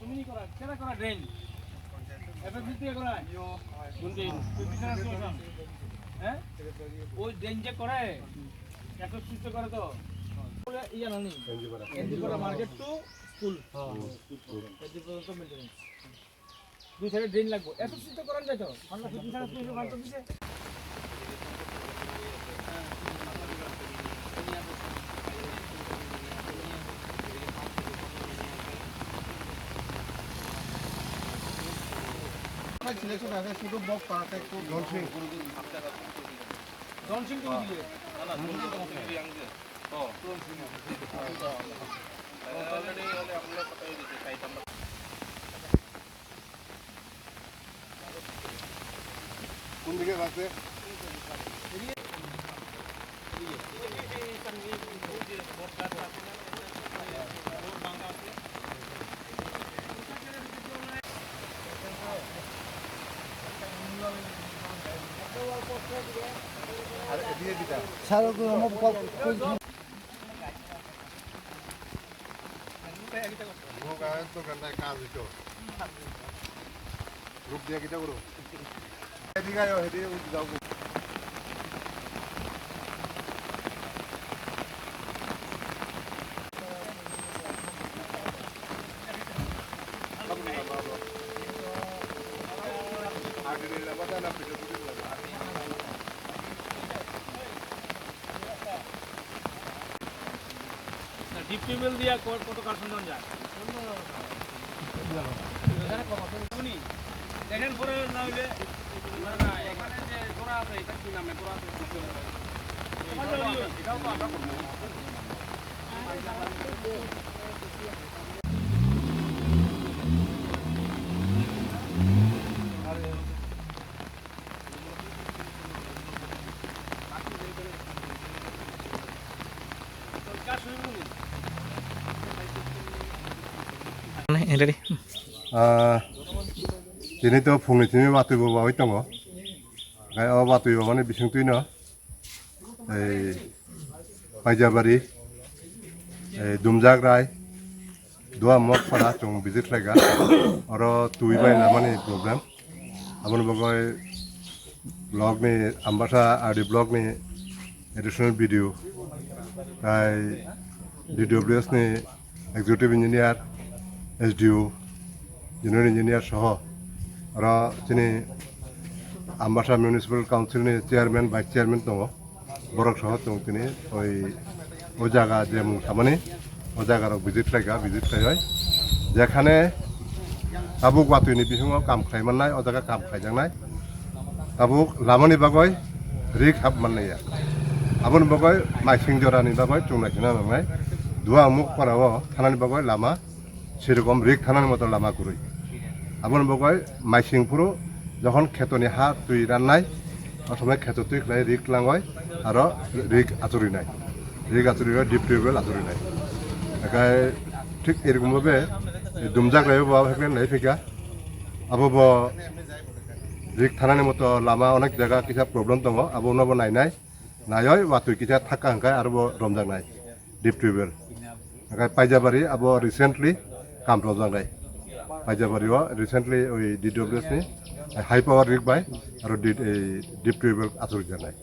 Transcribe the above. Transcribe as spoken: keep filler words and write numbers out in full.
তুমি নি করা, কেরা করা ড্রেন? এফএসসি তে করা? কোন ড্রেন? Fifty seven section. হ্যাঁ? ওই ড্রেন যে করে, এফএসসি তে করে তো। বলে ইয়া নানি? এনজি করা। এনজি করা মার্কেট টু স্কুল। হ্যাঁ। এনজি পর্যন্ত মেইনটেনেন্স। দুই সাইডে ড্রেন লাগবো। এফএসসি তো করা যায় তো। আমরা ফিফটি সেভেন সেকশন ভাগ করে দিছে। সিলেকশন আছে, শুধু বক্স আছে, একটু জনসিং। জনসিং তুমি দিলে। না, না, জনসিং তো দিলে। ও। জনসিং। Already, already আমরা কথা হয়ে গেছে, তাই তো আমরা কোন দিকে বাঁচবে? Look, ah, esto que anda acá, bicho. Look, de aquí te abro. Te diga yo, te diga yo. Deep tube well দিয়া ক-, কত কার সন্ধান যায়? শুনি, দেখেন পরে না হইলে না, না, এখানে যে ঘোড়া আছে, এটা কি নামে ঘোড়া আছে? এটাও তো আমরা করবো। Ah, tini to phungni tini watwi bo bawi tongo. Khai o watwi bo mani bising twino. Ei Paijabari, ei Dumjak Rai, Dua Mokpara chwng visit khlaikha. Oro twi bai lamani problem. Aboni bagwi block ni, Ambasa R D block ni additional B D O, tai D W S ni executive engineer, S D O, general engineer soho oro chini Ambasa Municipal Council ni chairman, vice chairman tongo. Borok soho chwng tini oi o jaga je mung samani o jaga rok visit khlaikha, visit khlaioi jekhane tabuk watwi ni bisingo kam khlai mannai, o jaga kam khlaijaknai. Tabuk lamani bagwi rik hap mannai ya. Aboni bagwi maising jorani bagwi chwng naisingna nangnai. Dua Mokpara o thanani bagwi lama serokom rik thanani moto lama kwrwi. Aboni bagwi maising phuru jokhon khetoni ha twi rannai, o somoi kheto twi khlai rik tlangoi aro rik achurinai. Rik achurinai, deep tubewell achurinai. Ekai thik erokom bhabe Dumjak Rai bo abo hekle nai phika. Abo bo rik thanani moto lama onek jaga kisa problem tongo, abo no bo nainai. Naioi watwi kisa thakka hwnkhe aro bo romjaknai. Deep tubewell. Hwnkhe Paijabari abo recently kam rwjaknai. Paijabari o recently oi D W S ni high power rig bai aro deep, ei deep tubewell achukjaknai.